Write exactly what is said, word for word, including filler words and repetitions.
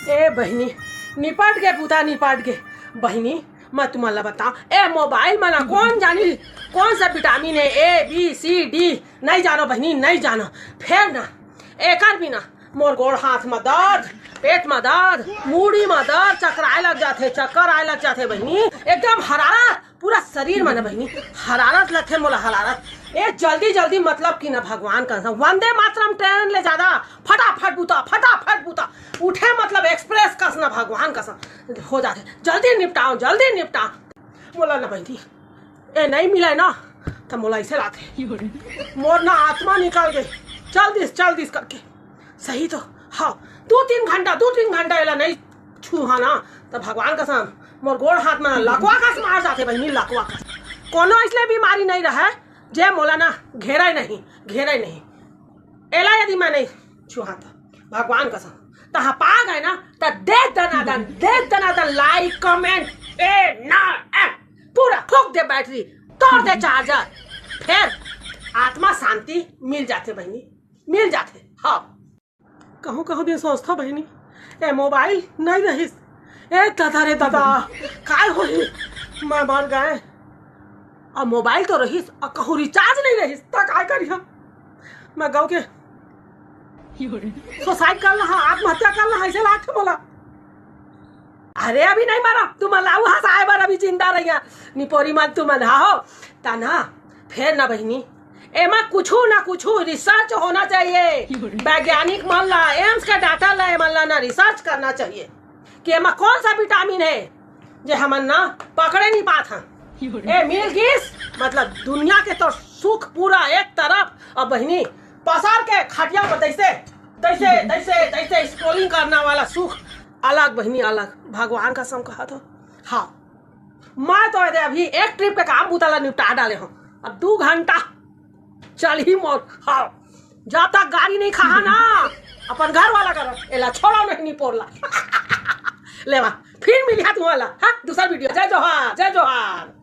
ए बहिनी, निपट के पूता, निपट के। बहिनी, मैं तुमन ला बताओ, ए मोबाइल में ना कौन जानी कौन सा विटामिन है, ए बी सी डी, नहीं जानो बहिनी, नहीं जानो। फेर ना एकर बिना मोर गोड़ हाथ में दर्द, पेट में दर्द, मूड़ी में दर्द, चक्कर आए लग जाथे, चक्कर आए लग जाथे बहिनी। एकदम हरारत पूरा शरीर में ना बहिनी, हरारत लगथे मोला, हरारत। ए जल्दी जल्दी, मतलब कि ना भगवान का वंदे मातरम ट्रेन ले जादा, फटाफट बूता, फटाफट बूता। उठे मतलब एक्सप्रेस कस ना भगवान कस हो जाथे। जल्दी निपटाओ, जल्दी निपटाओ। मोला ना बहिनी, ए नहीं मिले ना, त मोला ऐसे लाथे। मोर ना आत्मा निकल गई। चल दिस, चल दिस करके। सही तो, हाँ, दो तीन घंटा, दो तीन घंटा एला नहीं छूहा ना, त भगवान कसम, मोर गोड़ हाथ में लकवा कस मार जाथे बहिनी, लकवा कस। कोनो इसलिए बीमारी नहीं रहे, जे मोला ना घेरे नहीं, घेरे नहीं। एला यदि मैं नहीं छूहा त भगवान कसम, तहाँ पा गए ना, त दे दनादन, दे दनादन, लाइक, कमेंट, ए ना, ए, पूरा फूक दे बैटरी, तोड़ दे चार्जर, फिर आत्मा शांति मिल जाथे बहिनी, मिल जाथे। हाँ, कहूँ कहूँ दिन सोचथो बहिनी, ए मोबाइल नहीं रहिस, ए दादा रे दादा, काय होही, मैं मर गए। अब मोबाइल तो रहिस, अब कहूँ रिचार्ज नहीं रहिस, त काय करिहा? मैं गऊ के सुसाइड कर लहा, आत्महत्या कर लहा, ऐसे लागथे मोला। अरे अभी नहीं मरा, तुमन ला उहाँ से आए बर अभी जिंदा रहिया, निपोरी मन तुमन हा हो। तना, फेर ना बहिनी, एमा कुछु ना कुछु रिसर्च होना चाहिए। वैज्ञानिक मन ला, एम्स के डॉक्टर ला, एमन ला ना रिसर्च करना चाहिए कि एमा कौन सा विटामिन है जे हमन ना पकड़े नहीं पात हन। ए मिल गिस, मतलब दुनिया के तो सुख पूरा एक तरफ, अब बहिनी पसार के खटिया में तैसे तैसे तैसे तैसे स्क्रोलिंग करना वाला सुख अलग बहिनी, अलग। भगवान कसम कहा तो, हाँ, मैं तो एदे अभी एक ट्रिप के काम बूता ला निपटा डाले हूँ। अब दू घंटा चल ही मोर। हाँ, जब तक गाड़ी नहीं खाहा ना, अपन घर वाला कर, एला छोड़ो नहीं, निपोर ला। लेवा, फिर मिलिहा तुम्हारा, हाँ, दूसरा वीडियो। जय जोहार, जय जोहार।